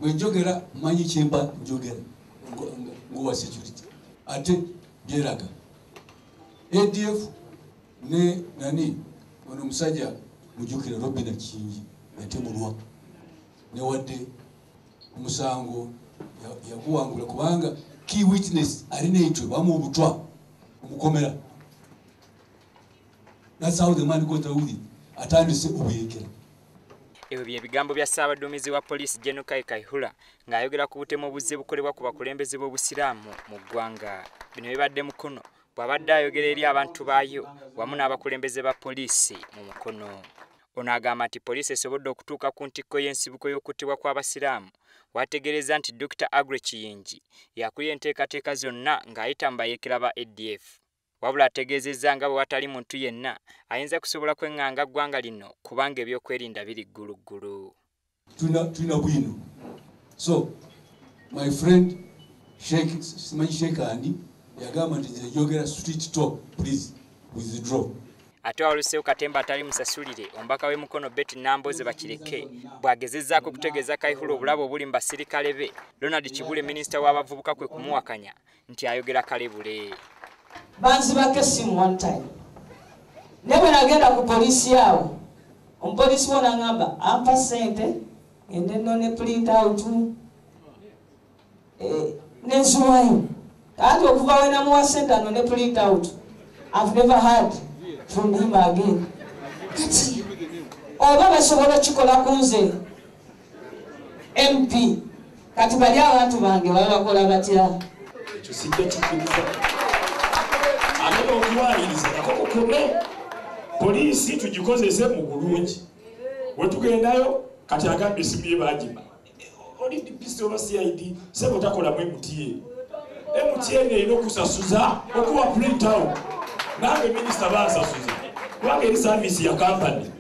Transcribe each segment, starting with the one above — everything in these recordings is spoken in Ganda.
Bwe njogera mmanyi kyemba njogera ng'owa security, ate byeraga. ADF ne nani ono omusajja mujjukira Robina Kingi yatemulwa, newadde omusango yaguwangula kubanga key witness alina etwe bamuwa obutwa omukomera. That's how the man got away with it. Atandise obuyekera. Ebyo bye bigambo bya Ssaabaduumizi wa poliisi Gen. Kale Kayihura ng'ayogera ku butemu obuzze bukolebwa ku bakulembeze b'Obusiraamu mu ggwanga. Bino bibadde Mukono bw'abadde ayogera eri abantu baayo wamu n'abakulembeze ba poliisi mu Mukono. Ono agamba nti poliisi esobodde okutuuka ku ntikko y'ensibuko y'okuttibwa kw'Abasiraamu. Wategeereza nti Dr. Aggrey Kiyingi yakulira enteekateeka zonna ng'ayita mu bayeekera ba ADF. Wabula ategeezezza nga bwe watali muntu yenna ayinza kusobola kweŋŋanga ggwanga lino kubanga ebyokwerinda biri gguluggulu. Tulina bwino. So, my friend Sheikh, simanyi Sheikh ani, yagamba nti nze njogera street talk, please withdraw. Ate waluseewo katemba atali musasulire omubaka w'e Mukono Betty Nambooze Bakireke bw'agezezzaako okutegeeza Kayihura obulabe obuli mu basirikale be, Ronald Kibuule minisita w'abavubuka kwe kumuwakanya nti ayogera kalebule. Banzibako essimu one time, naye bwe nagenda ku poliisi yawo, omupoliisi wo n'aŋŋamba ampa ssente ngende nnone print out, nenziwayo. Kati okuva we namuwa ssente anone print out, I've never heard from him again. Kati oba basobola okukikola ku nze MP, kati bali abantu bange baba bakola batya? Ekyo sijja kikkiriza. Ate n'okulwaniriza nako kukome. Poliisi tugikozese mu bulungi. Bwe tugendayo kati agambye essimu ye baagima. Oli DPC oba CID, ssebo takolamu MTN. MTN erina okusasuza okuwa print out. Nange minisita bansasuza kubanga eri service ya kampani.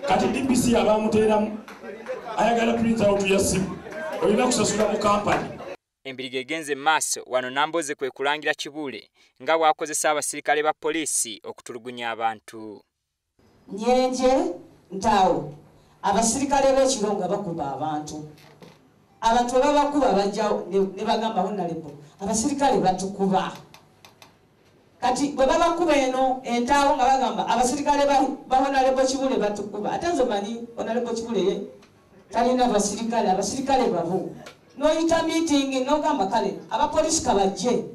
Kati DPC abamuteeramu ayagala print out ya ssimu, olina kusasula mu kampani. Embirigo egenze maaso wano Nambooze kwe kulangira Kibuule nga bw'akozesa abasirikale ba poliisi okutulugunya abantu. Nyenje ntaawo abasirikale b'ekiro nga bakuba abantu. Abantu bwe babakuba bajja ne bagamba honorable abasirikale batukuba. Kati bwe babakuba eno entaawo nga bagamba abasirikale ba honorable Kibuule batukuba. Ate nze manyi honorable Kibuule ye talina basirikale, abasirikale babo. N'oyita meeting n'ogamba kale abapoliisi kabajje,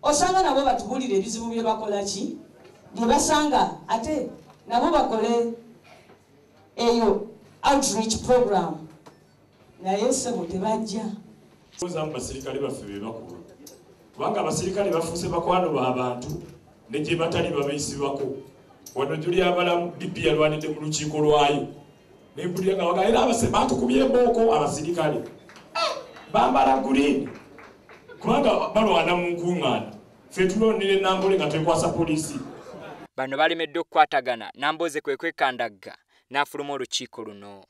osanga nabo batubuulire ebizibu bye bakola ki bye basanga, ate nabo bakole eyo outreach program. Naye ssebo tebajja. Mu basirikale baffe be bakuba, kubanga abasirikale bafuuse bakwano b'abantu ne gye batali babeesibako. Wano gyoli abalamu DP yalwanidde mu lukiiko lwayo, ne mpulira nga bagamba era batukubye embooko abasirikale bambala green kubanga balwana mu nkuŋŋaana. Ffe tulondera Enambole nga twekwasa poliisi. Bano balemeddwa okukwatagana, Nambooze kwe kwekandagga n'afuluma olukiiko luno.